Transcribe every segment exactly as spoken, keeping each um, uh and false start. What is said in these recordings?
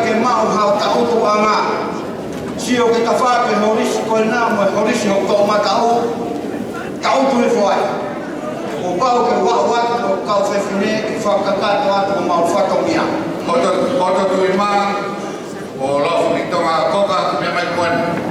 ke maʻu hao taʻutuʻanga. Sio ke tafa ke holisi ko ena mo e holisi hoʻo toʻomataʻu. Taʻutu hifo ai. Kuo pau ke vaʻu atu hoʻo kau fefine ke fakakakato atu homau fatongia. Hoto, hoto tui mā, ʻo Laufilitonga Koka, meʻa mai kuo ʻalu.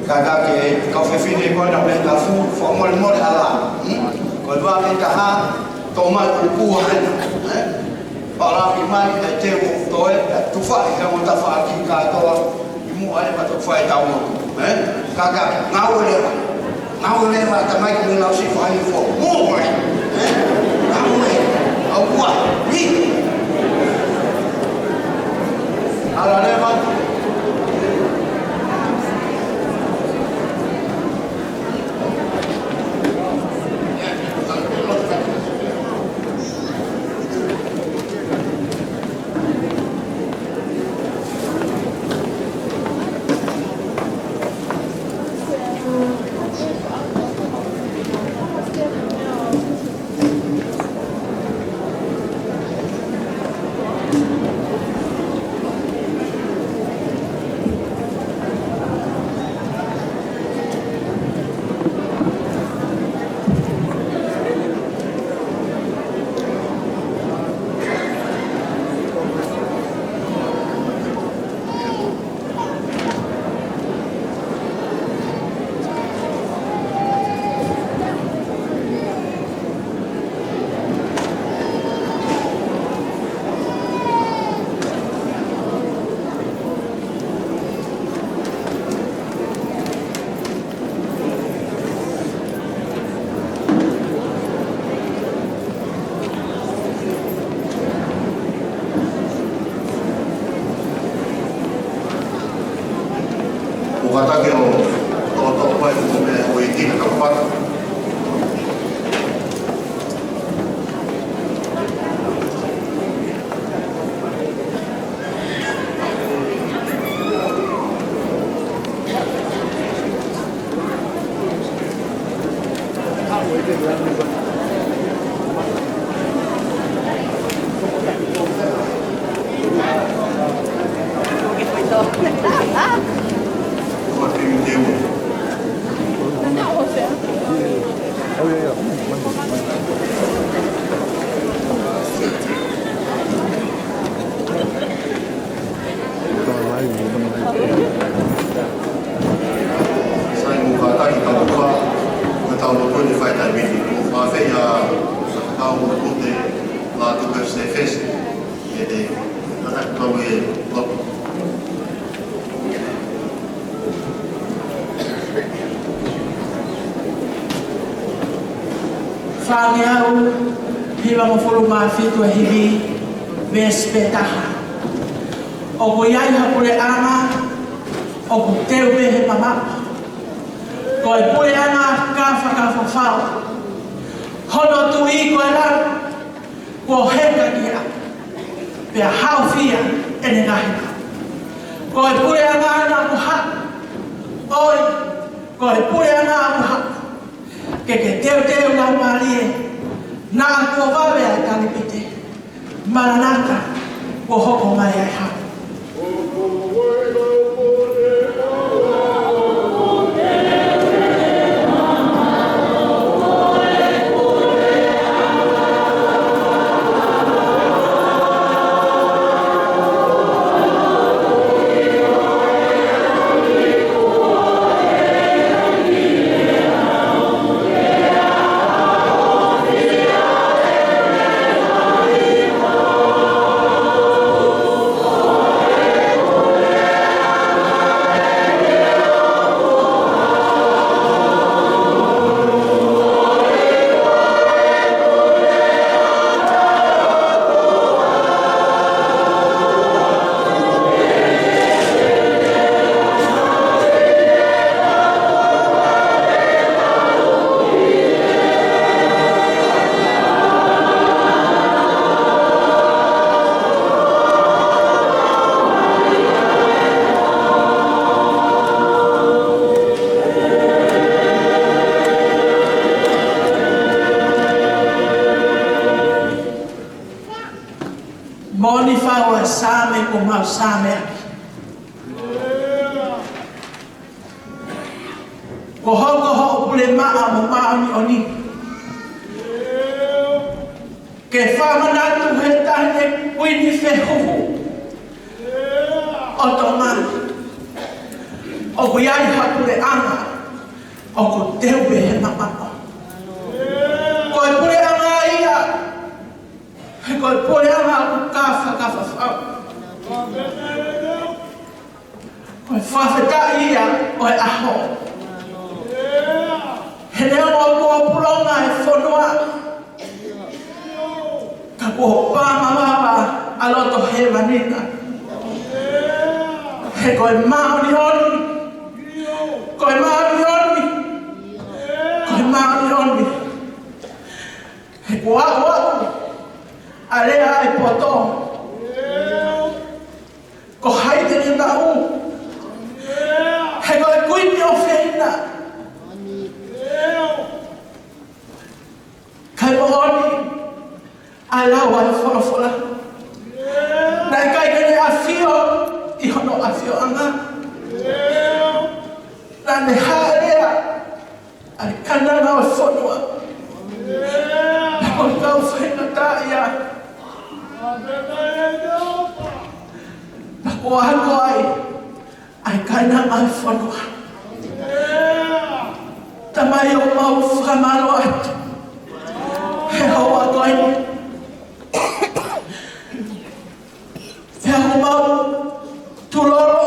Kātaki e kau fefine ko ena mei Tafu, fakamolemole ʻalu. Hmm? Ko e vā mei taha, tō mai ʻo pua hena. Eh? Palapi mai e teu ʻo toe, ʻe tufa ʻi he mo tafa ki kātoa, ʻi muʻa e mato fai tau motu. Eh? Kātaki, ngāue leva. Ngāue leva, tamai ko e lau si fai fo. Mō koe. Eh? Ngāue. ʻAupua. Ni. ʻAlu leva. ʻO kātaki ʻo toʻotoʻo mai ko e meʻa ʻo e kina kapata. Kau lotu ʻi he faʻahinga taimi ni, ʻoku ou fakaafeʻi ʻa Sakatau Motumotu, Lātū F C F S, ʻe te, ʻe te, ʻe te, Fāngeau, hivangofulu mā fitu ʻa e hivi, veesi pē taha. ʻOku ʻi ai ha puleʻanga, ʻoku teu pē he mamaʻo. Ko e puleʻanga kafakafafao. Hono tuʻi ko e langi, kuo heka ki ai. Pea haofia ʻene ngaahi. Ko e puleʻanga naʻa ku haʻu. ʻOi, ko e puleʻanga naʻa ku haʻu. Ke ke teuteu naʻa mālie. Naʻa kuo vave ʻa e talupite. Maranata, kuo hoko mai ʻa e haʻu. Moʻoni fau ʻa e Saame kuo mau Saameʻaki. Kuo hoko hoʻo pule maʻa mo māʻoniʻoni. Ke fakamanatu he taʻahine kuini fehuhu ʻo Tonga. ʻOku ʻi ai ha puleʻanga ʻoku teu pē he mamaʻo. Ko e puleʻanga ia, he ko e puleʻanga ʻoku kafakafafao. Ko e fakafetaʻi ia ʻo e ʻaho. He neongo kuo pulonga e fonua, ka kuo pā mavava ʻa loto hēvani na. He ko e māʻoniʻoni, ko e māʻoniʻoni, ko e māʻoniʻoni. He kuo aʻu ʻa e lea ʻa e poto. Ko hai te ne maʻu? He ko e kuini ʻofeina. Kae moʻoni ʻa e lau ʻa e folofola. Naʻe ʻikai ke ne ʻafio ʻi hono ʻafioʻanga. Naʻa ne hāʻele ʻa e kainanga ʻo e fonua. Pea ko e kau faingataʻaʻia. Pea ko e ako ai ʻa e kainanga ʻo e fonua. Tamai, ʻoku mau fakamālō atu he houa ko eni. Pea ʻoku mau tulolo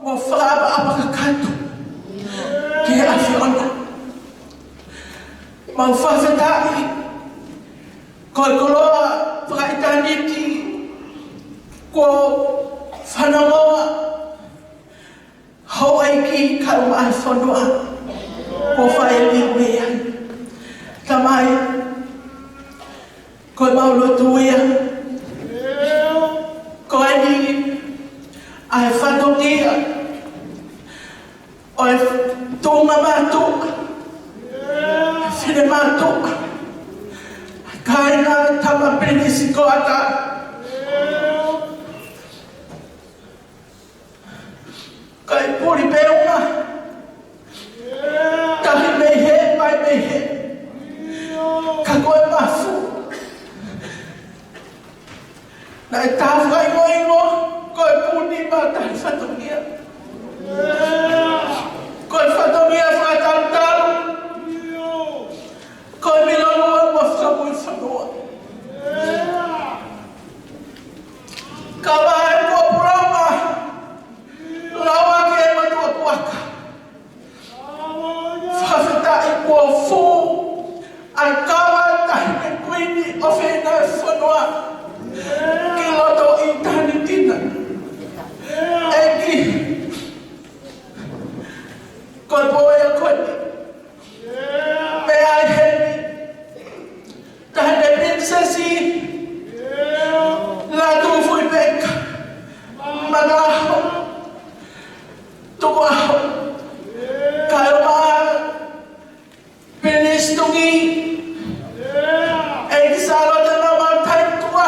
mo fakaʻapaʻapa kakato ki he ʻAfiona. Mau fakafetaʻi ko e koloa fakaʻitāniti kuo fanongoa houʻeiki kae ʻumaʻā e fonua kuo fai e liliu mei ai. Tamai, ko ʻemau lotu ia. Ko eni ʻa e fatongia ʻo e tuʻunga mātuʻa, fine mātuʻa, kāinga tama Pilinisi ko ʻAta. Kai puli peunga. Tahi mei he, mai mei he. Ka ko e mafu. Naʻe taha fakaingoingo, ko e puni maʻa tahi fatongia. Ko e fatongia fakatalutalu. Situngi. ʻEiki Sālote Lomataituʻa.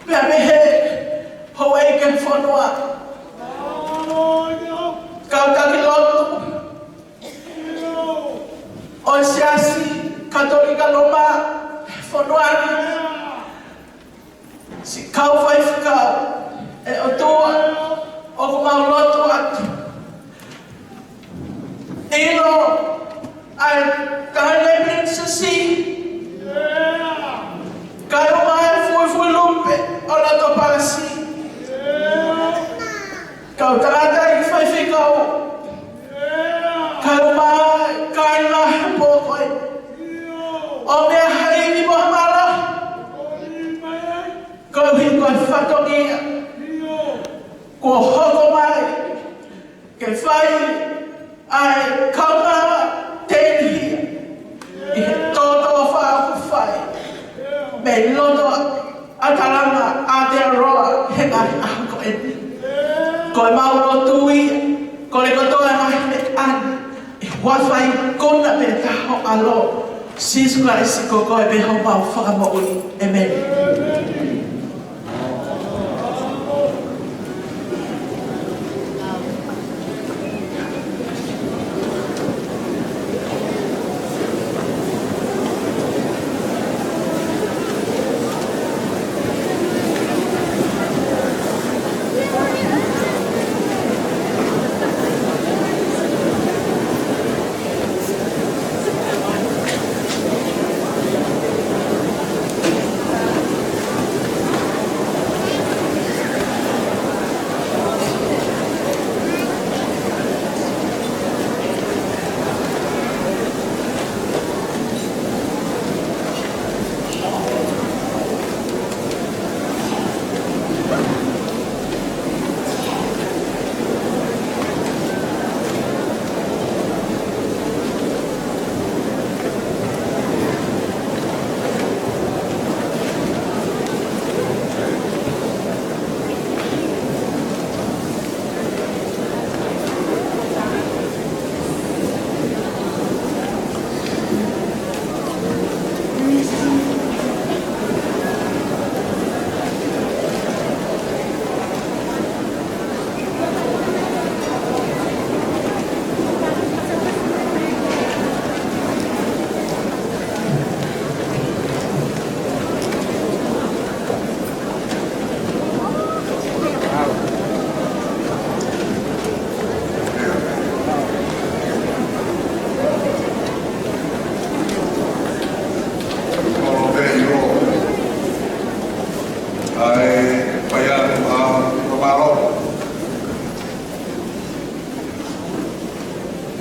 Pea mei he houʻeiki e fonua. Kau taki lotu ʻo e Siasi Katolika Loma he fonua ni. Siʻi kau faifekau, ʻe ʻOtua, ʻoku mau lotu atu. ʻIlo ʻa e taʻahine Pilinisesi, kae ʻumaʻā e fuifui lupe ʻo loto palasi. Kau tangataʻeiki faifekau, kae ʻumaʻā e kāinga he pō ko eni. ʻO meʻa hai ni mo ha mālō. Koeʻuhi ko e fatongia kuo hoko mai ke fai ʻa e kaungā tēnihia ʻi he tōtōfā ʻoku fai mei loto ʻa Talanga, Aotearoa, he ngaahi ʻaho ko eni. Ko ʻemau lotu ia, kole kotoa e ngaahi meʻa ni ʻi he huafa ikuna pē taha ho ʻAlo, Sīsū Kalaisi, ko koe pē homau Fakamoʻui. ʻĒmeni.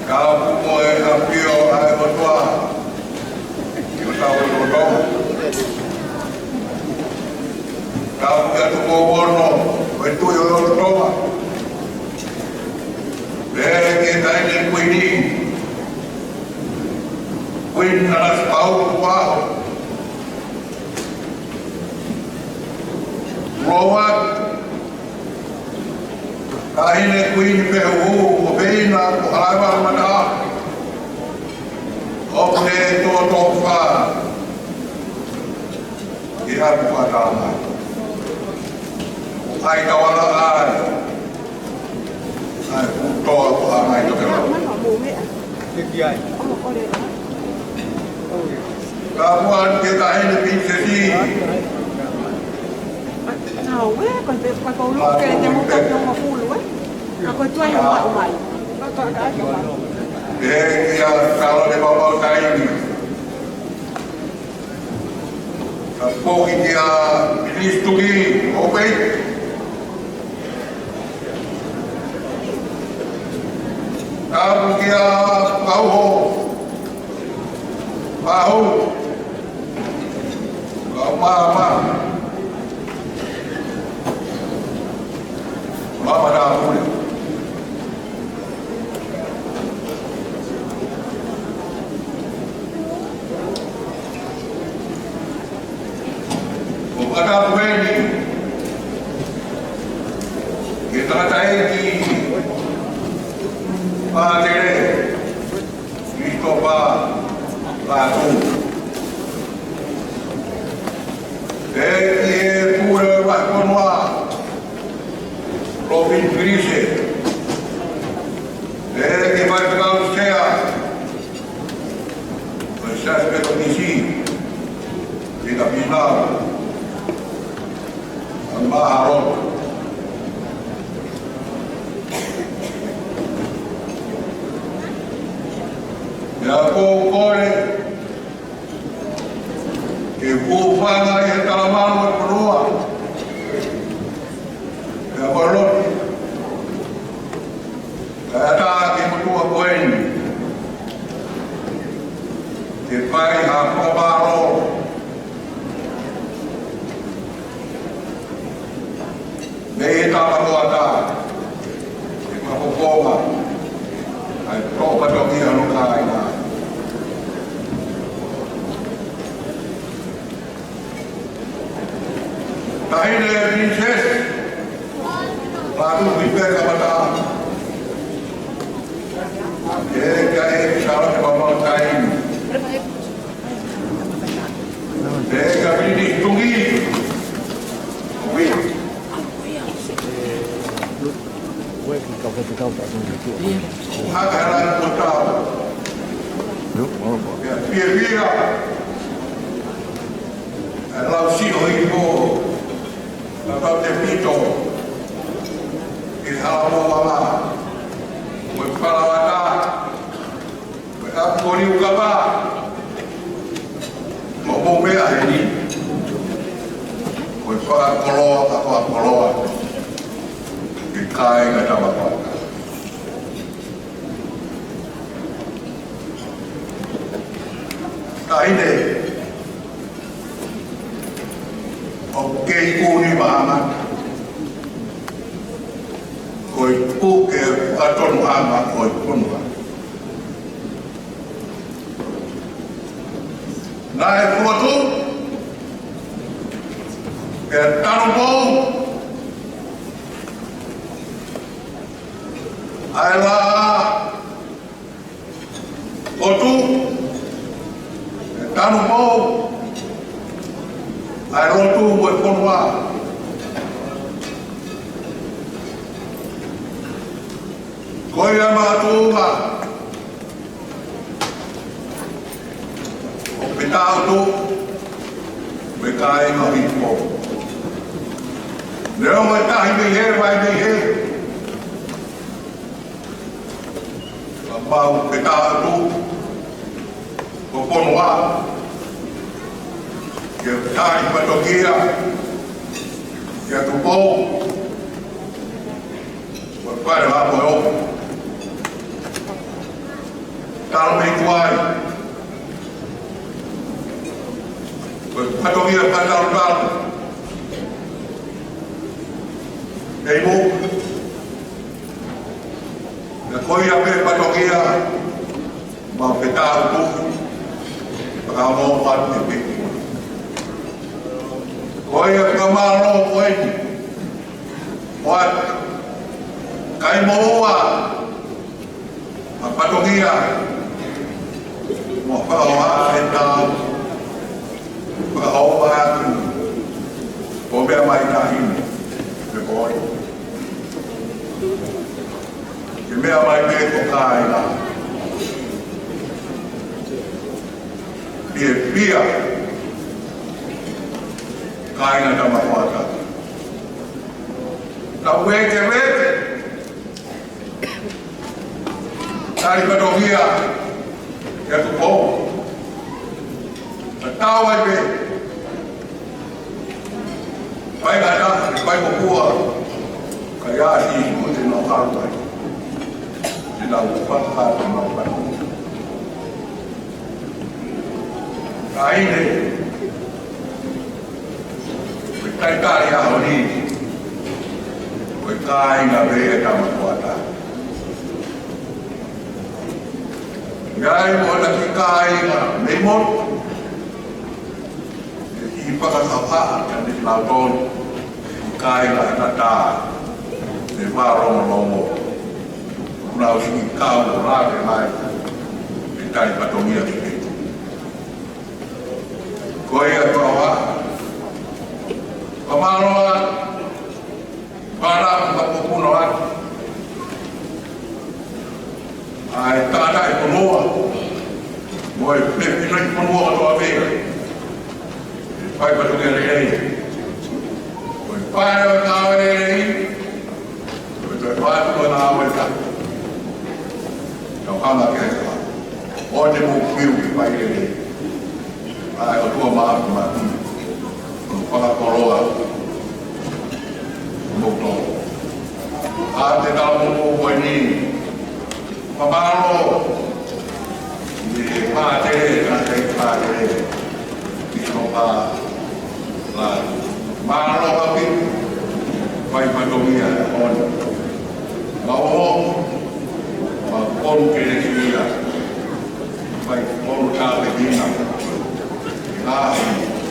Ka ʻoku ʻi ai e ʻafio ʻa e ʻOtua ʻi hotau lotolotonga. Ka ʻoku ʻi ai e toko ono ʻo e Tuʻi ʻo e lotolotonga. Pehē ki he taʻahine Kuini, Kuini Nanasipauʻu Kuaho. Kuo ʻoatu Taʻahine Kuini Fehuhu, ʻo Peina, ko Halaevalu Mataʻaho. ʻOku ne tōtōfā ʻi he ʻapi fakatahaʻanga. ʻAi tauala ai. ʻAi kutoa ko ʻanai tokela. Ka ʻoku ʻi ai e taʻahine Pilinisesi. Ka ʻoku ʻi ai e, ko e, ko e, ko e ʻulu ke te mo ka pio mo fulu, ē? Ka ko e tuai ʻo maʻu mai. Ka ko e ka ake mai. ʻE, ia, ka lo le mau mau taimi. Ka poki kia Pilinisesi Tuki, ʻo pei. Ka kia Pauho, Pahu, ka Mama, Mama Tāpule. ʻOku ʻatā atu eni ki he tangataʻeiki Pātele, Atu. Pea ki he Pule ʻo e Vahefonua, Robin Felice. Pea ki he Faifekau Sea ʻo e Siasi Metotisi, Pita Pinau. Mahalo. Pea ʻoku ou kole ke u hūfanga ʻi he talamalu ʻo e fonua. Pea ʻoku ou lotu kae ʻatā ki he motuʻa ko eni ke fai ha fakamālō mei he tama ko ata, ʻi he fakafofonga ʻa e toʻo fatongia hono kāinga. Taʻahine Princess Lātūfuipeka Mata, ʻEiki ʻEiki Sālote Mamaʻo Taimi, ʻEiki Pilinisesi Tungī. Ui. Haka hala ko tau. Pea fiefia ʻa e lau siʻo hipo, naʻa tau tefito ʻi he hala mouanga mo e palauata, mo e ʻapi ko Liukava, mo e meʻa heni, mo e fakakoloa, fakakoloa ki he kāinga Tamakoa. Taʻahine, ʻoku kei ʻuni maʻana, ko e puke fakatonuhanga ʻo e fonua. Naʻe fotu pea tanupou ʻa e lā, ʻotu, tanupou ʻa e lotu mo e fonua. Ko ia makatuʻunga ʻoku pē taʻutu mo e kāinga ʻo Hihifo. Neongo e tahi mei hē, vai mei hē, ka mau pē taʻutu ko e fonua, ke tali fatongia kia Tupou, ko e pale ha mo e o. Talu mei tuai, ko e fatongia fakatautau ʻe mo. Pea ko ia pē fatongia mau pē taʻutu, fakaongo atu e pē. Ko ia fakamālō ko eni, ʻoatu kai moua ʻa e fatongia mo fakahoa e tau, fakahoa atu ko e meʻa mai tahi ni, me ko e ke meʻa mai pē ko e kāinga. Fiefia kāinga Tamakoa. Tau vekeveke, tali fatongia kia Tupou. Ka tau ai pē fai ngata, fai mo kua, ka ia si mute no kalu ai. Te nau faka te nau faka. Taʻahine, ko e talitali ʻaho ni, ko e kāinga pē ʻa Tamakoa. Ngai mo na ki kāinga mei motu, ʻe ki fakasapa ka ne lautolu, kāinga ʻa tata, ne mālōlō, nau si kau lave mai, ʻe tali fatongia ki he. Ko e fefine ʻi Fonuaʻotoʻa pē, ʻe fai fatongia lelei. Ko e fai ʻo e ngāue lelei, ko e toe fai ʻo e ngāue ka. Tau hanga ke ka. ʻOua te mou fiu ke fai lelei. ʻA e ʻOtua Māfimafi, ʻoku fakakoloa kimoutolu. ʻA e tala mo ko eni, fakamālō ki he pātele, kakai pātele, ki he ʻofa. Mālō ʻaupito, fai fatongia ʻo e ʻaho ni. Mau ō, mau kole ke lesilia. Fai kolo tāpekina. Ngaahi,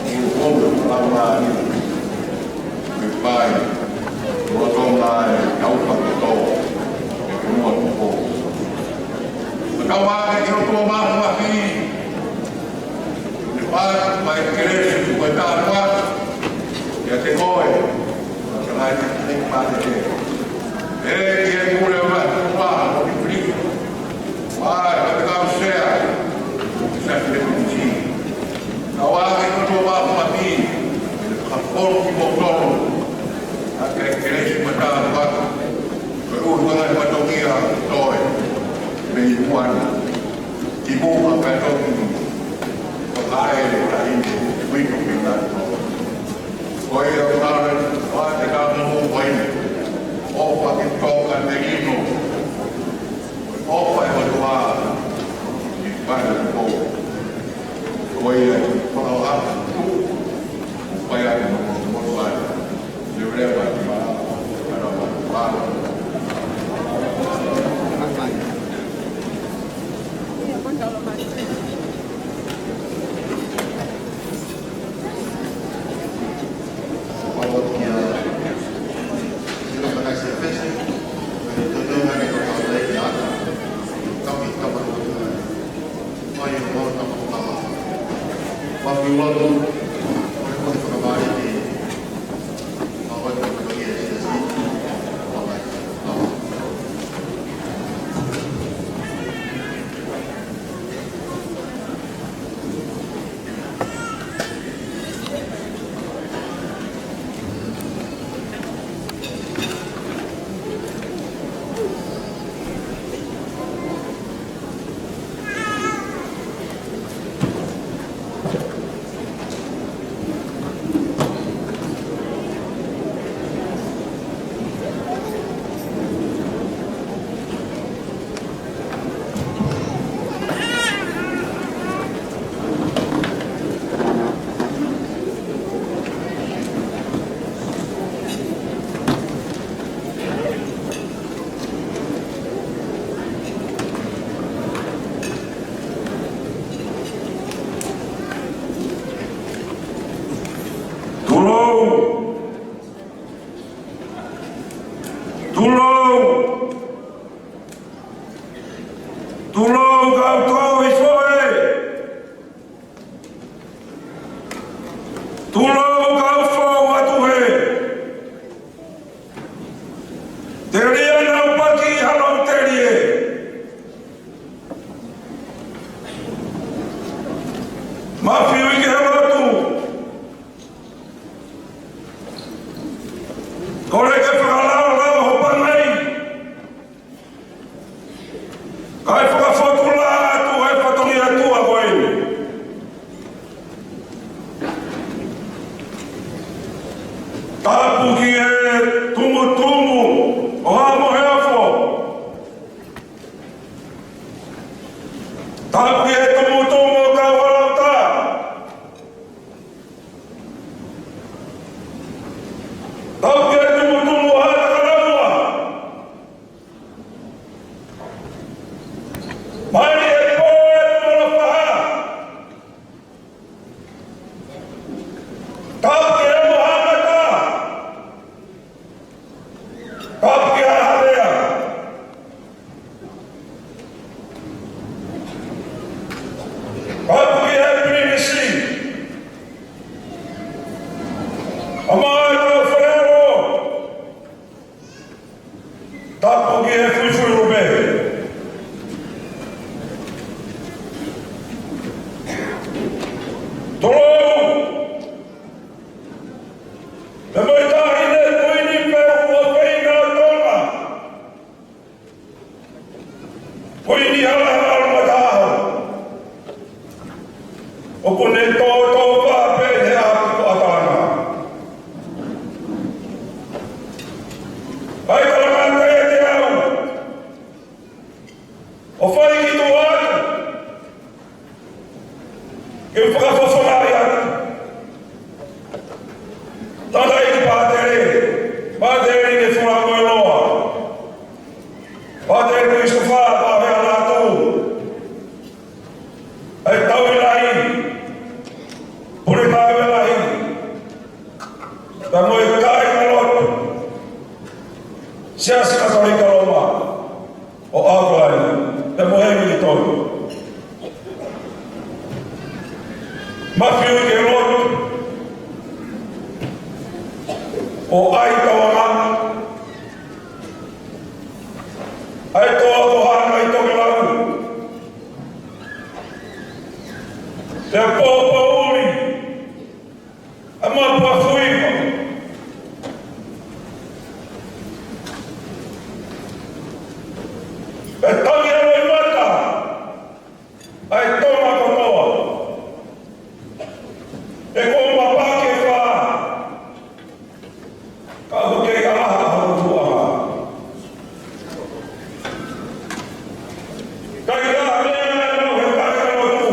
ʻi he kolo, lau ngaahi. Me fai, lolotonga e tau fakatō, ʻe Fonuaʻotoʻa. Ka tau ʻave ki he ʻOtua Māfimafi, ne fai, fai kelesi, ko e tāpuaki, ʻiate koe, ka lai, ne fai te. ʻE, ʻi he kule ma, ma, o ki puli. Mai, ka te kau sea, sa te kusi. Ka ʻoku ʻave ki he ʻOtua Māfimafi, ʻe fakafonu kimoutolu, ʻa e kelesi mo e tāpuaki, ko e ʻuhinga e fatongia toe, mei ʻuani, ki muʻa pea toki, ko e ʻae le taʻahine, uito ki nā toe. Ko ia ʻoku ʻave, ʻoua te ka mo mo ko eni, ʻofa ke toka melino, ʻofa e ʻOtua, ʻi fai ko. Ko ia ʻoku fakaʻapaʻapa, ʻoku fai atu mo mo ai. Leveleva ki mā, ʻana mā, mā. Tulou! Tulou! Tulou kau tō i foe! Tulou kau fou atu he. Telia nau paki halo telie. Mafiu i ke halo atu. Kole ke fakalao lao ho pangai. Kae fakafotula atu e fatongia tua ko eni. Tapu ki he tumutumu ʻo Haʻa Moheofo. Tapu ki he tumutumu ʻo Kaualauta. Tapu ki he tumutumu ʻo Haʻa Takalaua. Mai e pō e Molofaha. Tapu ki he Mohamata. Tapu ki he Haʻa Lea. ʻoku ne tōtōpā pē he ʻapi ko ʻAtalana. ʻAi, Talana, ʻiate au, ʻo fai ki tuʻa atu, ke u fakafofongaʻi atu. Tala ʻEiki Pātele, Pātele Niʻinefuaʻi Moeloa, Pātele Christopher Pāvea Lātū, ʻa e Tauhi Lahi, Pule Pāvea Lahi, pea mo e kāingalotu Siasi Katolika Loma ʻo ʻAokalani, pea mo Hemilitoni. Mafiu ke lotu ʻo ʻai tauanga, ʻai toa ko hana ʻi Tokelau, pea Pōpōʻuli, ʻa Mapuafuiva, pea Tangialoimata, ʻa e Tonga kotoa. ʻE ko ma pake fa, ka ʻoku kei ʻaha ʻa hoku tuʻa. Kai ka mea ʻe nau he kai ka lotu.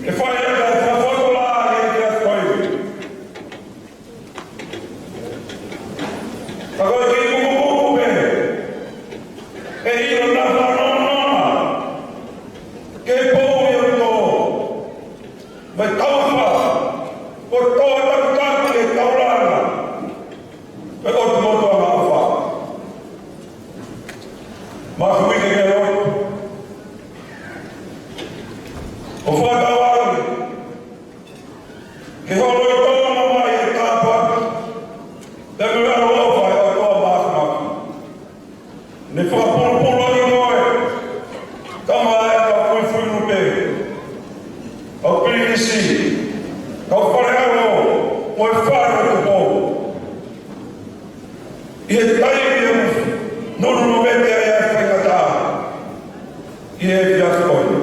ʻE fai ʻa e fakafotu la ʻe te a koe. Ka ko e kiʻi kukukuku pē, ʻe ʻilo na fanonona ke pou ia tō. Mai taufa, ko tō takutaku ke taulanga, pe ʻotu motu anga ʻofa. Mafiu ke ke lotu. ʻO fakatauange ke holo ʻi Tonga mai e tāpuaki, pea mo e ʻaloʻofa ʻa e ʻOtua Māfimafi. Ne fakapulupulu ʻaki koe, kau mai e kau fuifui lupe, kau pilinisi, kau fale ʻalo, mo e fale ʻo Tupou. ʻI he taimi ʻoku nunulu vete ai ʻa e faingataʻa ʻi he efiafi ko eni.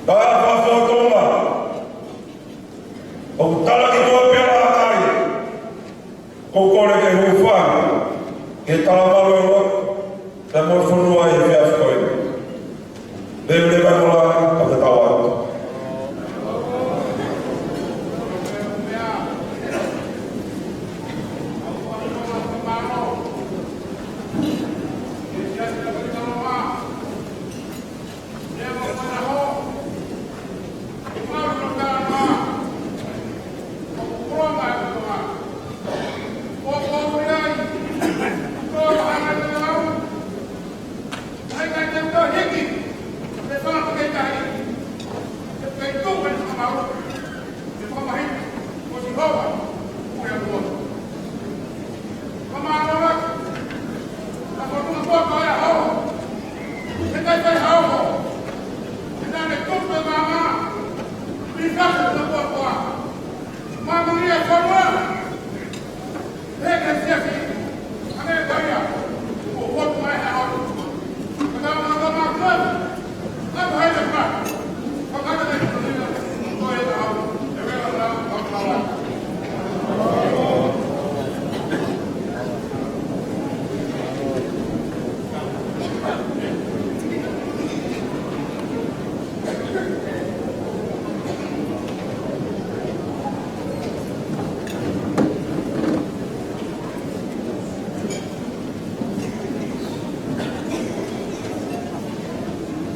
Ka ʻa e fakafofonga ʻoku tala ki tuʻa pē ʻa kai, ʻoku ou kole ke hūfanga ke talavalu ʻa e lotu pea mo e fonua ʻi he efiafi ko eni. Lelei leva e mola, ka te tau atu.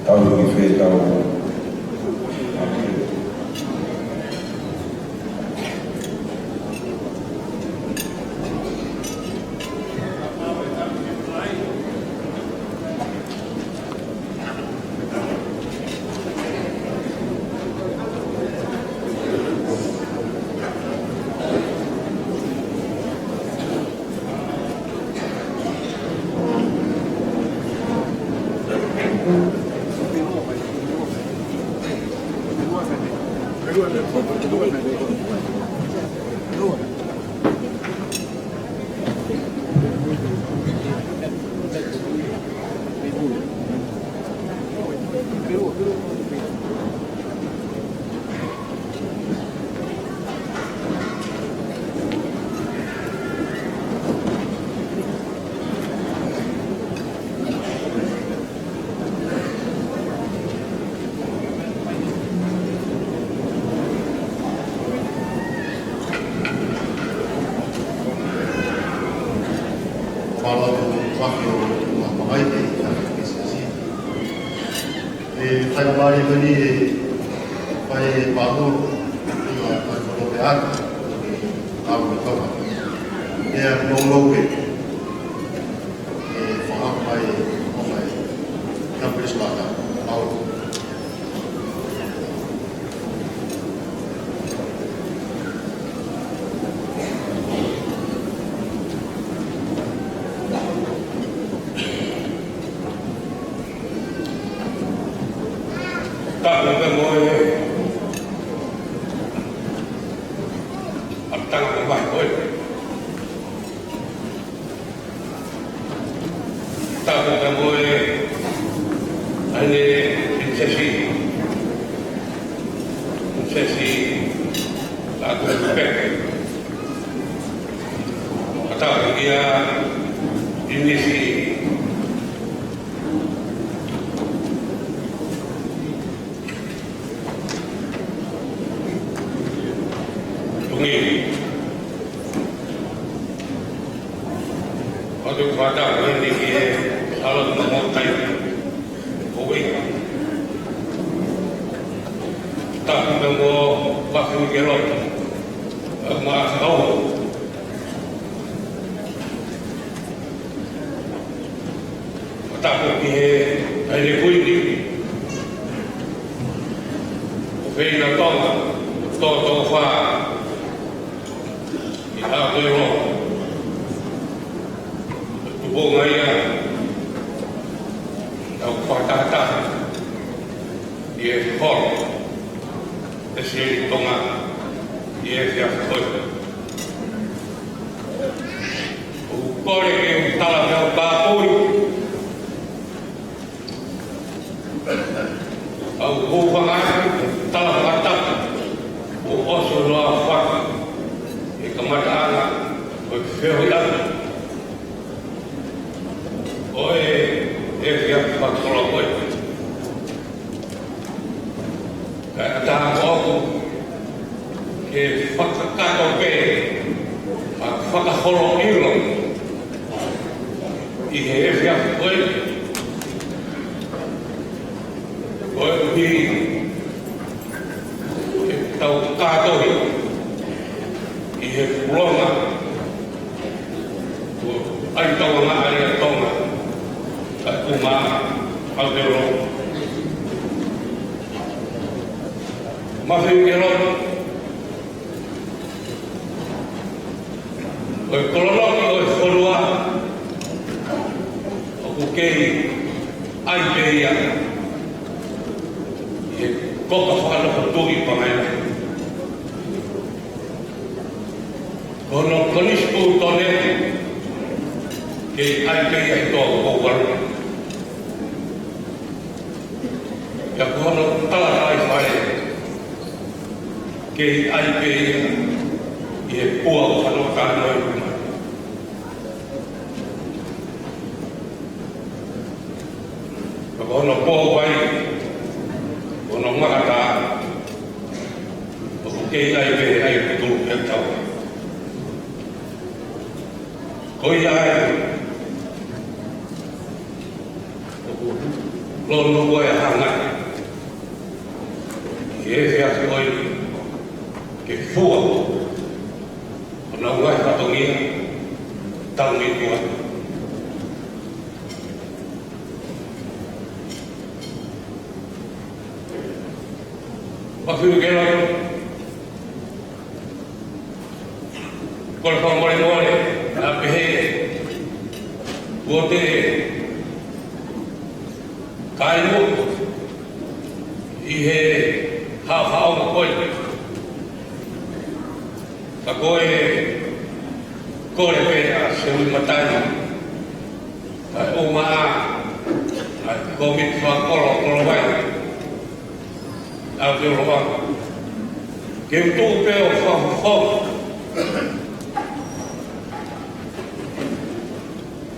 Tau ki fē tau. ʻE fai mai ko eni ʻe fai e pāpulu, ʻi he fai ko e aka, ʻi he ʻaho ni. ʻE ʻa e loulou ē, ʻe fakahoko mai ʻe he ʻofisa ʻa e Kapeneti Māʻoniʻoni. Tapu pē mo e ʻapitanga mamahi ko ē. Tapu pē mo e ʻa e Pilinisesi, Pilinisesi Lātū Pepe. Tapu kia Pilinisesi Tuʻi. ʻOku ou fakatapu heni ki he Sālote Mamokai. Ko ia. Tapu mo Mafiu Keloto. Maʻa kau. Tapu ki he Taʻahine Kuini ʻo Feilatonga, Tōtōfā, ʻi Aotearoa. Tuʻunga ia ʻoku fakatahataha ʻi he holo ʻa e Sēniti Tonga ʻi he efiafi ko ē. ʻOku ou kole ke u tala pē ʻo kātoi ʻa e hūfanga ʻa e tala fakatapu kuo ʻosi hono aofaki ʻi he kamataʻanga ʻo e feohiʻaki ʻo e efiafi fakakoloa ko ē. Kae ʻatā moʻoku ke fakakakato pē ʻa e fakaholo ʻilo ʻi he efiafi ko ē, koeʻuhi ke tau kātohi ʻi he pulonga ʻo e ʻaitauangaʻa ʻa Tonga, kae ʻumaʻā Aotearoa. Mafiu Keloto, ko e kololoki ʻo e fonua ʻoku kei ʻai pē ia ʻi he kopa fakanofo tuʻi pangai. Ko hono konisitūtone kei ʻai pē ia ʻi he toko ualume. Pea ko hono tala taifaʻē kei ʻai pē ia ʻi he pua ʻo Fanōtānoe. Ka ko hono pō vai, ko hono ngakatā, ʻoku kei ʻai pē ʻa e ʻai pē tulu pē tau. Ko ia ai, ʻoku lōnua e hanga ʻi he efiafi ko ē ke fua ʻo nau ngaahi fatongia tau ni kua. Mafiu Keloto, kole fakamolemole, naʻa pehē kuo te kai mo ʻi he haʻohaʻo ko ē. Ka ko e kole pē ʻa Seui Matai, ʻa e ʻumaʻā ʻa e kōmiti fakakolo, Kolovaʻi, Aotearoa, ke u tuʻu pē ʻo fakafofonga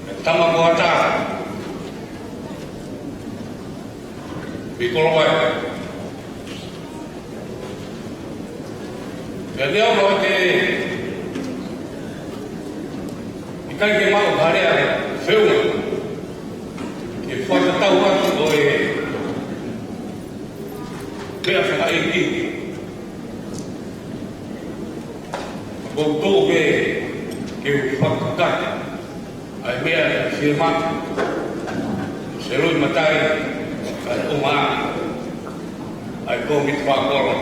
e tama ko ata mei Kolovaʻi. Pea neongo ʻa e ʻikai ke maʻu ha lea feʻunga ke fakatatau atu ʻo e ʻEiki. Ko u tuʻu ke, ke u fakakakato ʻa e meʻa ʻe fiemaʻu. Selui matai, kae ʻumaʻā ʻa e kōmiti fakakolo,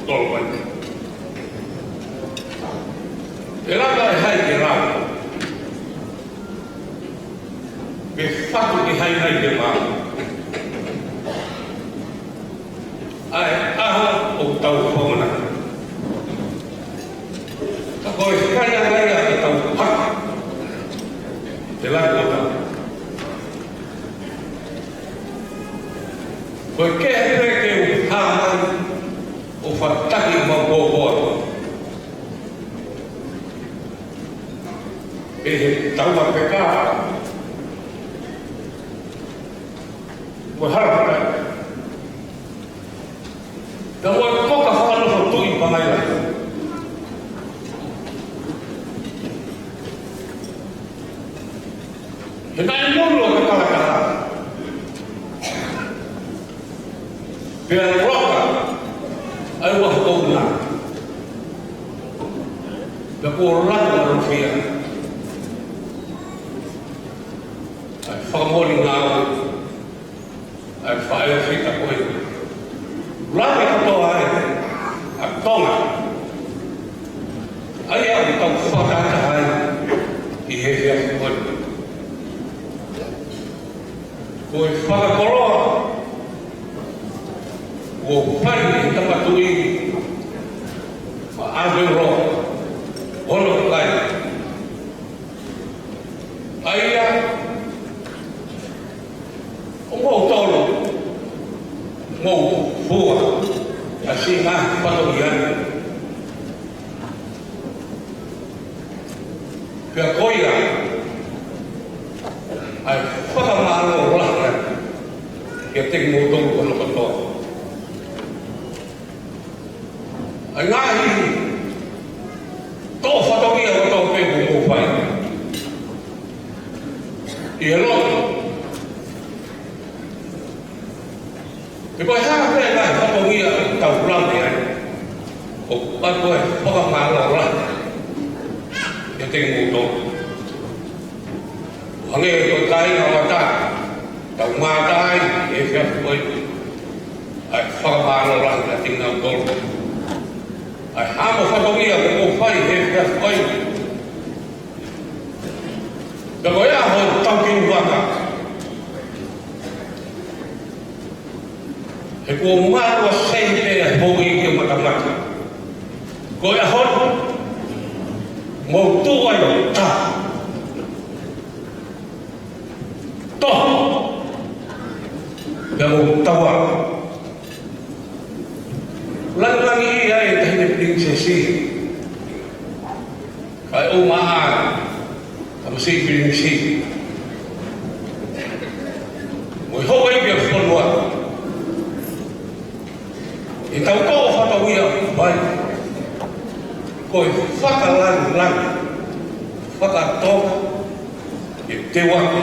tolu mai. ʻE lava ʻe hai ke lava? Ke fatu ke hai nai ke mau. ʻA e ʻaho ʻoku tau fakamanatu. Ka ko e fai ʻa e ʻaho ʻoku tau fatu. Te lava ʻo tau. Ko e kehe pē ke u hā mai ʻo fataki mau pōpoa. ʻE he tau ma peka. Ko e hara peka. Ka ua koka fakanofo tuʻi pangai lahi. He naʻe mulu ʻa e kalakala. Pea loka ai ua hokouna. Pea kuo laka ʻa Lofia. ʻA e fakamoʻoni ngāue ʻa e faʻē fita ko ē. Lave kotoa ai ʻa Tonga. ʻA ia ʻoku tau fakataha ai ʻi he efiafi ko ē. Ko e fakakoloa kuo fai ʻe he tama tuʻi, ma ave ro, ono kai. ʻA ia, ʻoku mou tolo, mou fua ʻa e siʻi ngaahi fatongia. Pea ko ia, ʻa e fakamālō lahi atu kiate kimoutolu hono kotoa. ʻA e ngaahi toʻo fatongia kotoa pē kuo mou fai ʻi he lotu. He ko e hā pē ngaahi fatongia ʻoku tau lave ai, ʻoku ʻoatu e fakamālō lahi kiate kimoutolu. Hangē ko e kāinga ʻo ʻAtā, tau mātā ai he efiafi ko ē. ʻA e fakamālō lahi kiate kinautolu. ʻA e hā mo e fatongia kuo mou fai he efiafi ko ē. Pea ko e ʻaho ʻoku tau kei vaka. He kuo mālō ʻa e sēniti ʻa e houʻeiki ʻo matamata. Ko e ʻaho ni, mou tuʻu ai ʻo tā. Tō. Pea mou taua. Langilangiʻia e Taʻahine Pilinisesi. Kae ʻumaʻā ʻa e Tamasiʻi Pilinisi mo e houʻeiki ʻo e fonua. ʻI he tau toʻo fatongia ʻoku fai, ko e fakalangilangi, fakatonga, ʻe teuaki,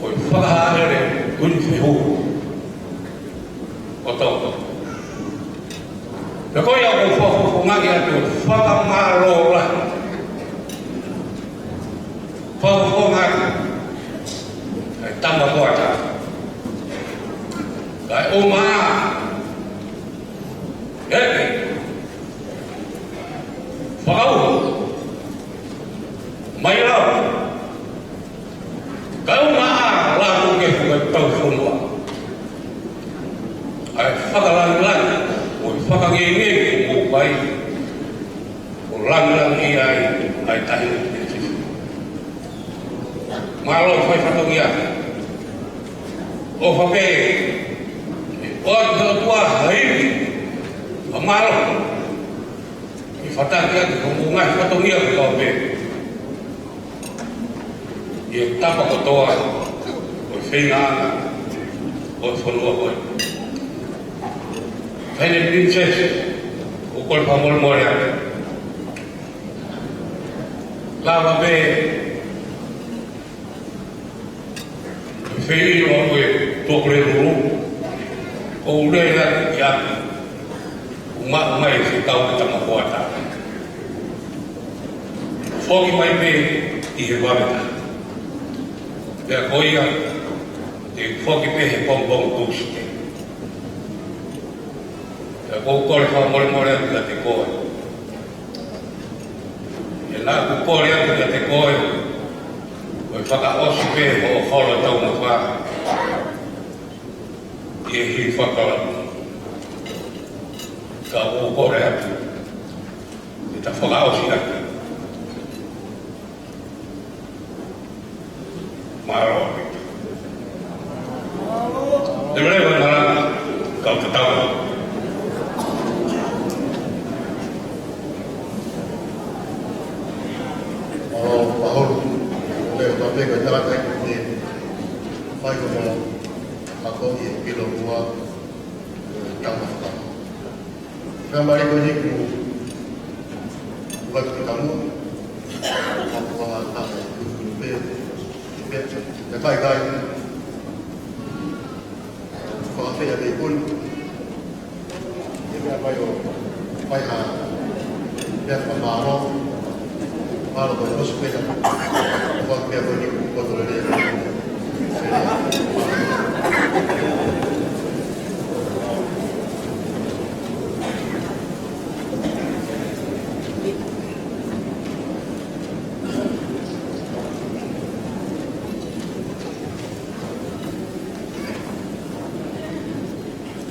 ko e fakahāʻele ʻo e fehuhu ʻo Tonga. Pea ko ia ʻoku ou fakafofongaʻi atu e fakamālō lahi. Fakafofongaʻi e tama ko ʻAtā. Kae ʻumaʻā ʻEiki, Fakauho, Mailao, kae ʻumaʻā ʻa e kau tauhi fonua. ʻA e fakalangilangi, ʻo e fakangēngē ʻoku mou fai, ʻo langilangiʻia ai ʻa e Taʻahine Pilinisesi. Mālō e fai fatongia. ʻOfa pē ʻe ʻoatu ʻe he ʻOtua ha ivi fakamālō ke fataki atu ki hoʻomou ngaahi fatongia kotoa pē ʻi he tapa kotoa ʻo e feingaʻanga ʻo e fonua ko ē. Taʻahine Pilinisesi, ʻoku ou kole fakamolemole atu. Lava pē feʻiloaki ʻa e Tuʻapulelulu, ʻoku ou lea atu ki ai. Maʻu mai e fekau ʻa e tama hoʻatā. Foki mai pē ʻi he vave taha. Pea ko ia, te u foki pē he pongipongi Tūsite. Pea ʻoku ou kole fakamolemole atu kiate koe. He naʻa ku kole atu kiate koe, ko e fakaʻosi pē hoʻo holo taumafai ʻi he hili fakalangi. Ka ʻoku ou kole atu ke ta fakaʻosi atu. Mālō. Leveleva e malanga, kau tatau. Mālō, Paholu. Leo Tapeka, tangata ʻi he fai ko mo ako ʻi he pilo mua, tama fakamu. Pea mali ko ni ku, ku kati ki Kamu. Aku a tama ku ku pe, pe, pe kai kai. Ko a fea pe kun. Ia mea mai o, mai ha, pea fakamālō. Mālō ko e ʻosi pē ka. Ko a mea ko ni ku ko tole le.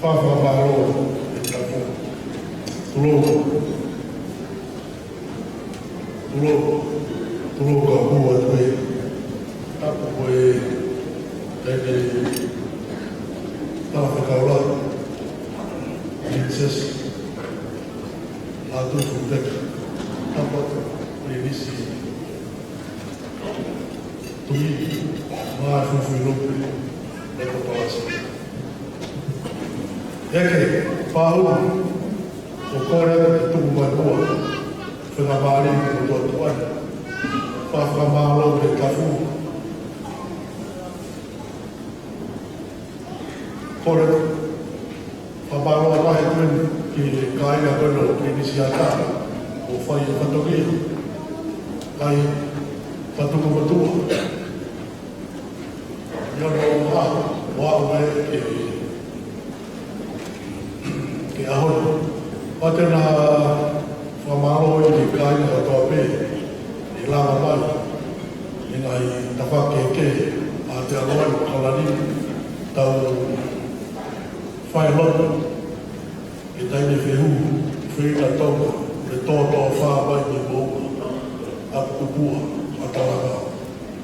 Fakamālō e tapu. Tulou. Tulou. Tulou ka hua atu e tapu ko e, e, e, tala fekau lahi. Princess. Lātūfuipeka. Tapu atu, Pilinisi Tuʻi, Māfimafi Lope, Leko Palasi. Heke, Paholu, ʻoku ou kole atu ke tuku mai muʻa, fengamālie ki he motuʻa tuʻa ni. Fakamālō ki he tapu. Kole, fakamālō lahi atu eni ki he kāinga ko eni ʻo Pilinisi Ata, ʻo fai e fatongia, ʻa e fatongia motuʻa. ʻI onoʻaho, ʻo aʻu mai ki he, ki he ʻaho ni. Pea te na fakamālō eni ki he kāinga kotoa pē, ʻi lava mai, ʻi he ngaahi tafaʻaki kehekehe, ʻa e te ʻalu ai ʻo kalani, tau fai lotu, ke taimi fehu, feila toka, ke tōtō fā mai ni mou, ʻa Kupua, ʻa Talanga.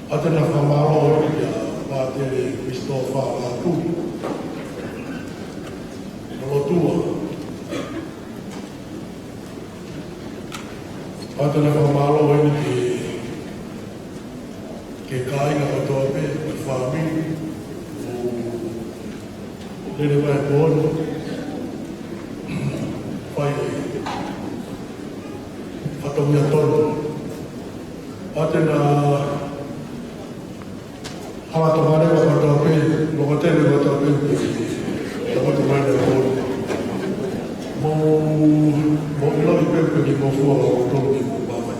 Pea te na fakamālō eni kia Pātele Christopher Lātū, ʻo lotua. Pea te na fakamālō eni ki, ki he kāinga kotoa pē, ki he fāmili, ʻo lele mai he pō ni, fai e fatongia tonu. Pea te na hala tokale kotoa pē, loko tele kotoa pē, pea ko te mai na ko. Mo, mo ʻiloʻi pē pe ni mo fua o tonu ni mo papa.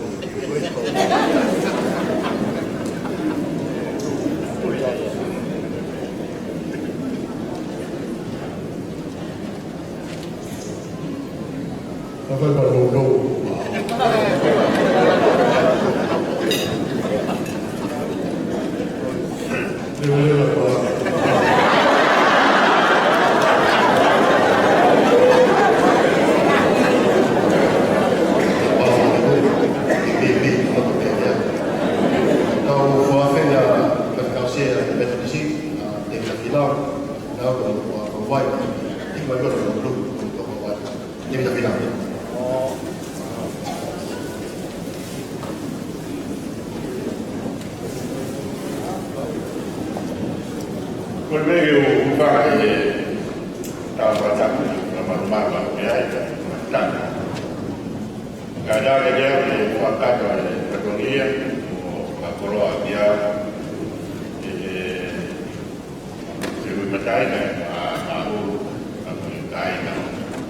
Ka fai pa no no. Leo leo la pa. Kau fuafenga, kau sea, Methodist, a, te kila kila, na ko, ko, ko vai, i ma ko, ko, ko, ko, ko, ko, Tēvita Pina. Ko e meʻa ʻoku ou fakaʻi e tau fakatapu, ka malu malu ake ai, ka tana. Ka tau ke lea ke fakatapu e fatongia, ʻo fakakoloa kia, e, e, Te u matai na, a, a, o, a, ko e kāinga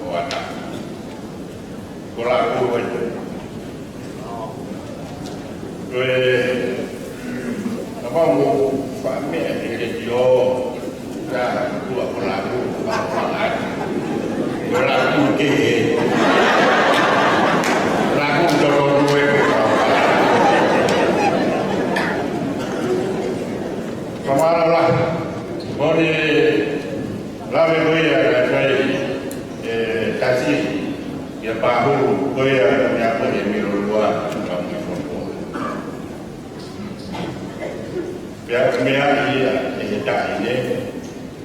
ʻo Ata. Ko la ko e. Ko e, kapau mo fa me e ke tio, ka kua ko la ko, ko la ko ke he. La ko to ko ko e. Kamala la, mo ni la me ko ia ka kai, e, tasi. Ia pāhulu, ko ia, meʻa ko e milo lua, ka mui fono. Pea meʻa ia, e he taʻahine,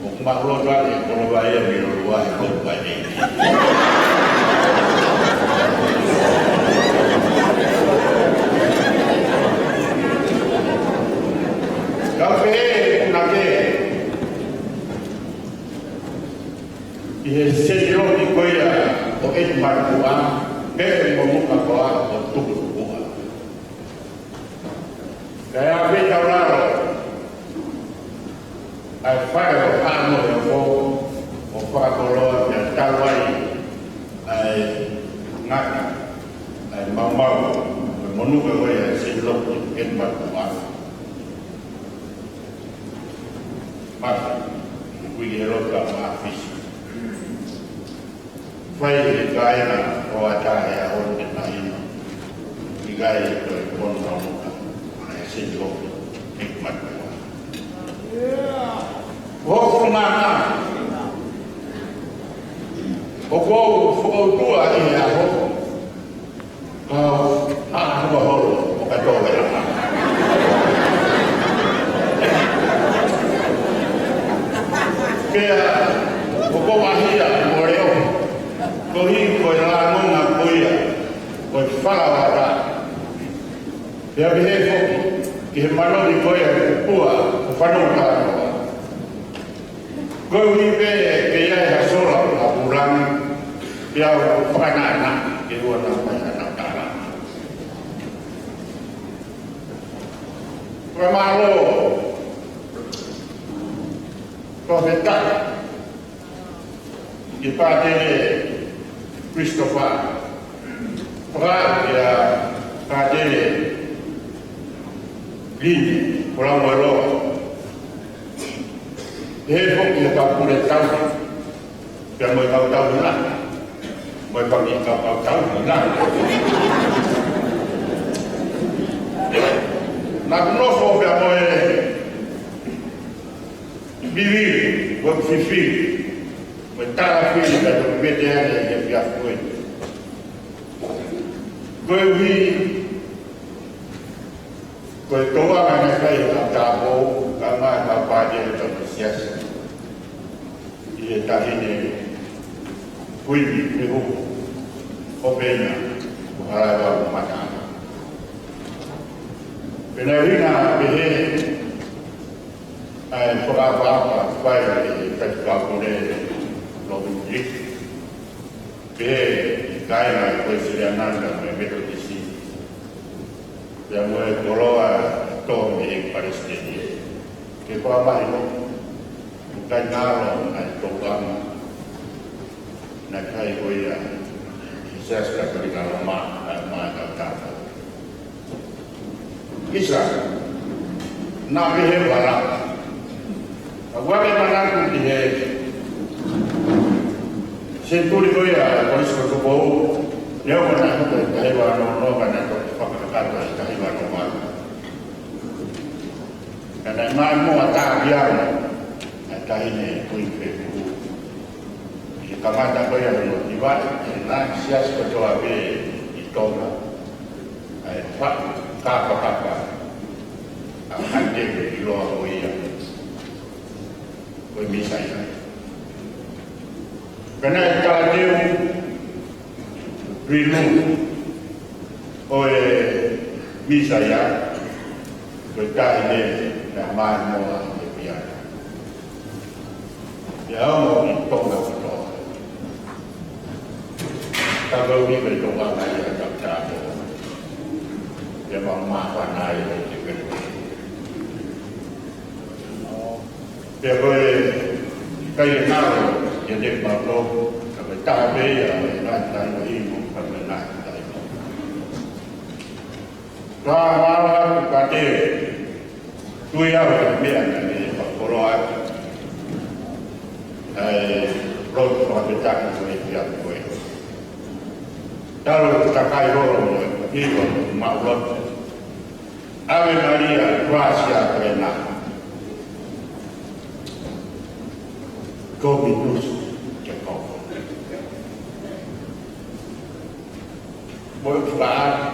ʻoku maʻu loto ʻa e kolo vai e milo lua, he ko vai e. Ka pehē, na ke, ʻi he seniloki ko ia ʻo e matua, pe mo muka koa ʻo tukutukua. Ka e ʻave taulalo, ʻa e fale ʻo Haʻamoheofo, ʻo fakakoloa pea tau ai, ʻa e ngata, ʻa e maumau, ʻo e monuka ko ia seniloki ʻo e matua. Maka, kui e loka ma fisi. Fai e kāinga ʻo ata e aho te mahino. ʻIkai ko e kono maumuka, ʻa e seniloki ʻo e matua. Hoku mama, ʻoku ou fokotuʻu ʻi he aho. Ka, ʻa, ʻa, ʻa, holo, ʻo ka tō e laka. Pea, ʻoku ou ʻaʻahi mo leo, koeʻuhi ko e lāngonga ko ia, ko e fala ʻo ata. Pea pehē foki, ki he mālōlō ko ia, ʻoku ou fanongo talanoa. Koeʻuhi pē ke ʻi ai ha sola ʻo ha pulanga, pea u fakanānā ke ʻoua naʻa mai ha nautala. Fakamālō, ko e fetaka, ki Pātele Christopher, Pea, pea, Pātele Lini, ko la mo e loa. He foki he kapule tau, pea mo e kau tau hila, mo e pami kau kau tau hila. Naʻa ku nofo pea mo e vivili, mo e fifili, mo e tala fili, ka toki vete ane ia pia fue. Koeʻuhi, ko e toa ka ne kai ka tāpou, ka ngā ka pātele ka siasi. ʻI he taʻahine kui ni, ni hu, ʻo pena, ʻo halaewa ʻo mata. Pena ʻuhina pehē, ʻa e fakaʻapaʻapa fai ʻe he Faifekau Kole Lobin Lee. Pehē ʻe he kāinga ko e Uēsiliana mo e Metotisi. Pea mo e koloa tō mei he palesiteni. Ke fakamahino, ʻoku ʻikai ngalo ʻa e tokanga. Naʻe kai ko ia, he Siasi Katolika Loma, ʻa e maʻa tautapa. ʻIsa, naʻa pehē vala. ʻA ua ke manatu ki he senituli ko ia, Kolisi ko Tupou, neongo naʻe hoko he taha hiva noa noa, ka naʻe toki fakakakato he taha hiva noa valu. Ka naʻe maʻimoa Taviana, ʻa e taʻahine Kuini Fetuʻu. ʻI he kamata ko ia hono tivaʻi, ʻe he ngaahi siasi kotoa pē ʻi Tonga. ʻA e faʻu kapakapa ʻa Hānitele ʻIloa ko ia. Ko e Mīsaia. Pea naʻe tatau Rinu ʻo e Mīsaia, ko e taʻahine naʻe maʻimoa ʻe Piana. Pea ongo ʻi Tonga kotoa. Ka ko e ʻuhi ko e tokanga ia ʻa e tautapa. Pea mau māfana ai ʻi he pēpē. Pea ko e kai e ngalo, ia te mau tō, ka ko e taha pē ia, ʻa e ngaahi tahi mo inu, ka ko e ngaahi Ka mālō atu Pātele, tui au ki he meʻa naʻe fakakoloa atu ʻe he lotu fakafetaʻi ko e efiafi ko ē. Talu e takai holo mo e hiva mo e maʻulotu. Ave Maria, Gracia Plena. Dominus tecum. Mo e fakaʻamu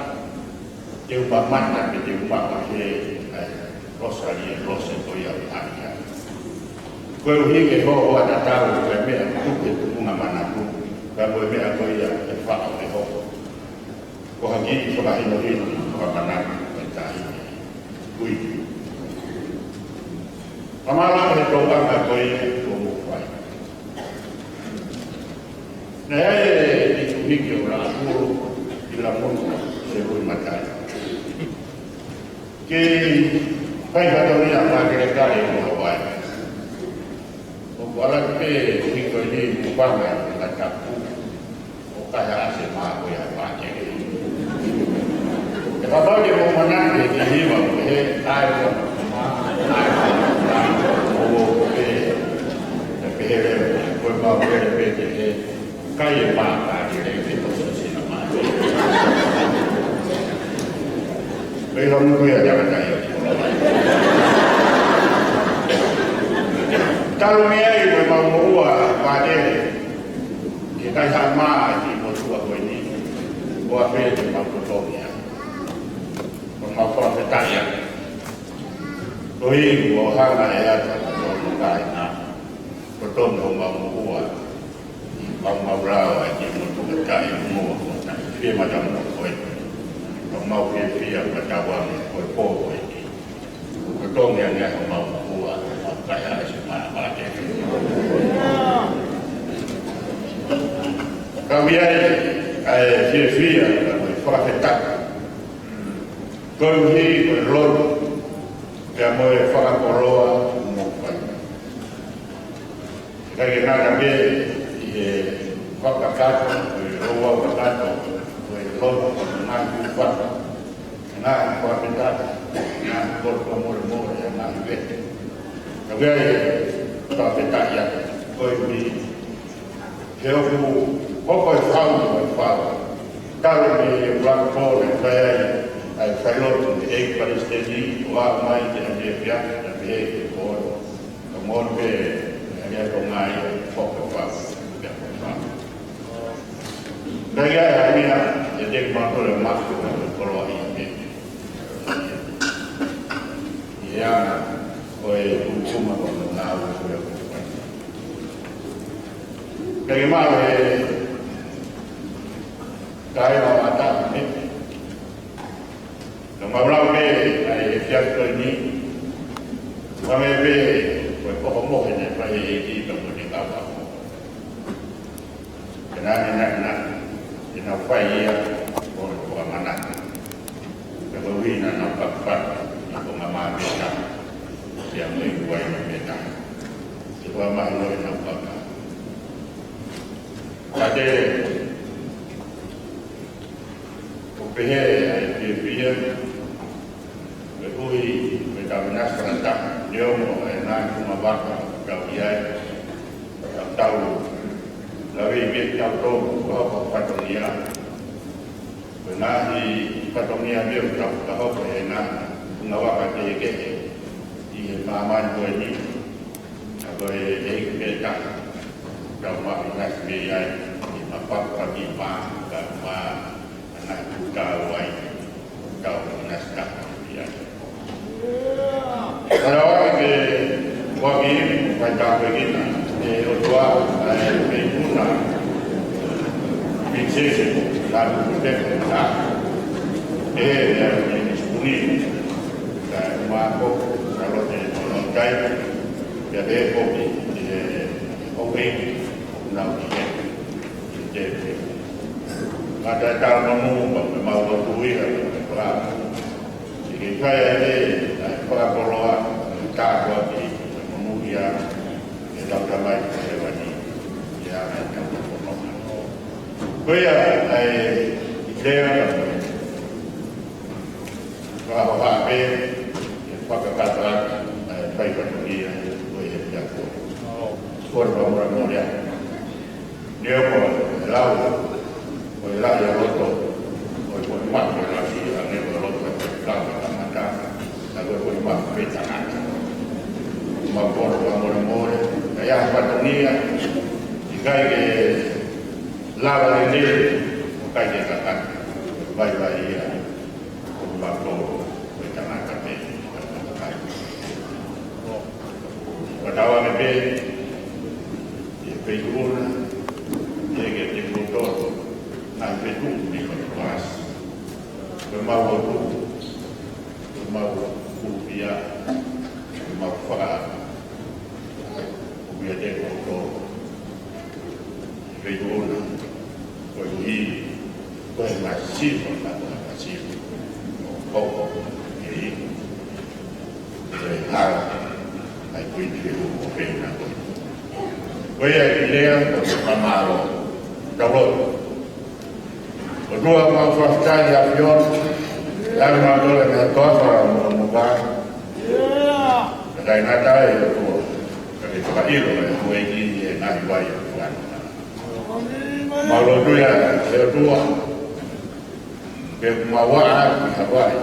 ke u mamata pe te u maʻu ʻa e, ʻa e Rosalia, Rose ko ia ʻo e ʻAfiona. Koeʻuhi ke hohoʻa tatau pea meʻa tuku he tuʻunga manatu, pea mo e meʻa ko ia ʻe faʻo he hoko. Ko ha kiʻi fakahinohino, fakamanatu, ʻa e taʻahine. Ui. Kamala he tōʻanga ko ia kuo mou fai. Naʻe ʻi ai e tuʻi hiki ʻo Laʻapulu ʻi Lamunu, Sehuʻi Matai. Kei fai fatongia ʻa Pātele Kale ʻi Hawaii. ʻOku ʻalu pē tuʻi ko eni ʻi Kupanga ʻi he ngatapu. ʻO kaihaʻasi e mā ko ia ʻa Pātele. He kapau te mou manatu ki he hiva ʻoku pehē, ʻai ua mā, ʻai ua mā, ʻo pē, ʻe pehē leva, ko e mau pehē pē ke he kai e mā Pātele ke toso sina mā. Pea ʻilo muku ia tangata ia. Talu mei ai ko e mau moʻua Pātele. Ke kaihaʻa mā ʻa e kiʻi motuʻa ko eni, ʻoua pē te mau totongi ia. Ko e mau fakafetaʻi ia. Koeʻuhi kuo hanga ʻe he ʻOtua ʻo tonu kāinga, ʻo tonu homau moʻua, ʻi homau lao ʻa e kiʻi motuʻa taʻemoʻua, taʻefie matamoʻa ko ē. Ko homau fiefia, ko e tauange, ko e pō ko eni. Ko e tongi ange ʻa homau moʻua, ʻo kaihaʻasi e mā Pātele. Kau ai ʻa e fiefia, ka ko e fakafetaʻi. Koeʻuhi ko e lotu, pea mo e fakakoloa mo fai. Kae ke ngata pē ʻi he fakakakato, ko e louau kakato, ko e lotu, ko e ngaahi kupu faka, ngaahi fakafetaʻi, ngaahi koloa molemole, ngaahi vete. Ka ʻoku ʻi ai e fakafetaʻi atu, koeʻuhi he ʻoku hoko e fau mo e fau. Talu mei he ʻuluaki pō naʻe fai ai ʻa e failotu ʻe he ʻEiki Palesiteni, ʻo aʻu mai ki he efiafi, naʻe pehē ki he pō ni. Ka moʻoni pē, ʻa e lea Tonga ia, hoko e fau, pea hoko e fau. Ka ʻi ai ha meʻa, ʻe teʻeki mautolu ʻo maʻu, ko e koloaʻia pē. ʻI he anga, ko e tūtuma ko e ngāue ko e Ka ke maʻu he kāinga ʻo Mata, ē? Ka mau lau pē ʻa e efiafi ko eni, ʻoua mei pē ko e ʻohomohe naʻe fai ʻe he ʻEiki pea mo ʻene kau ako. Ka naʻe, naʻe, naʻe, naʻe fai ia ko e fakamanatu. Ka ko e ʻuhinga naʻa nau fakapapau, naʻa ko ngā mā meta, ʻia mei kuai na meta. Ke kua mahi no e nau paka. Ka te, ʻo pehē ʻa e fiefia, koeʻuhi, ko e tau nasi kanata, neongo ʻa e ngaahi funga vaka, tau ʻi ai, tau tau, lawe i me tau tau, ko hoko fatongia, Ko e ngaahi fatongia meʻa ʻoku tau fakahoko he ngaahi ngāue kehekehe ʻi he māmani ko eni. Ka ko e ʻeiki pē taha. Tau maʻu ngaahi meʻa ai, ʻi mapapaki mā, ka mā, ngaahi kutau ai, tau ngaahi taha ʻi ai. Kalawa ke waki fai tāpuekina ʻe he ʻOtua ʻa e Feikuna Princess Lātū Pepeta. ʻE, ʻe, ʻe, Misipuni, ka mako, ka lote, ka lote, ka te kopi, ʻe, ʻo e, nau ki he, te, ka te tau mamu, ka mau atu ia, ka ʻIkai ke fai ai e, ʻa e fakakoloa, tāpuaki, mamuʻia, ʻe tau Tamai ʻi hēvani, ʻi he anga ʻetau fononga. Ko ia, ʻa e, ʻi te anga, Ko e fakamolemole atu. Neongo e lau, ko e lau ia loto, ko e potu matu e lau si, a neongo e loto e kau e tangata, a ko e potu matu e tangata. Mau kole fakamolemole, ka ʻi ai ha fatongia, ʻikai ke lava lelei, ʻikai ke kakano, vaivai ia, ko e potu matu e tangata pē, ʻikai ke kakano. Fakatauange pē, ʻi he feituʻu na, ʻi he ke te koto, na feituʻu ni ko te koasi. Ko e mau ʻotu, ko e mau kūpia, ko e mau faka, kūpia te koto. Feituʻu na, koeʻuhi ko e ngaahi sifa, ngaahi sifa, ʻo hoko, ʻi he hala, ʻa e kui te u ko pena ko. Ko ia ʻi lea, ko e fakamālō, tau lotu. ʻOtua mau fakafetaʻi ʻAfiona, ʻa e mau tole me toa fara mo mo kai. Ka tai ngata ai ʻOtua, ka ke fakaʻilo e houʻeiki ʻi he ngaahi vai ʻa e kuana. Mau lotu ia, ʻe ʻOtua, ke mau ʻā ʻi Hawaiʻi.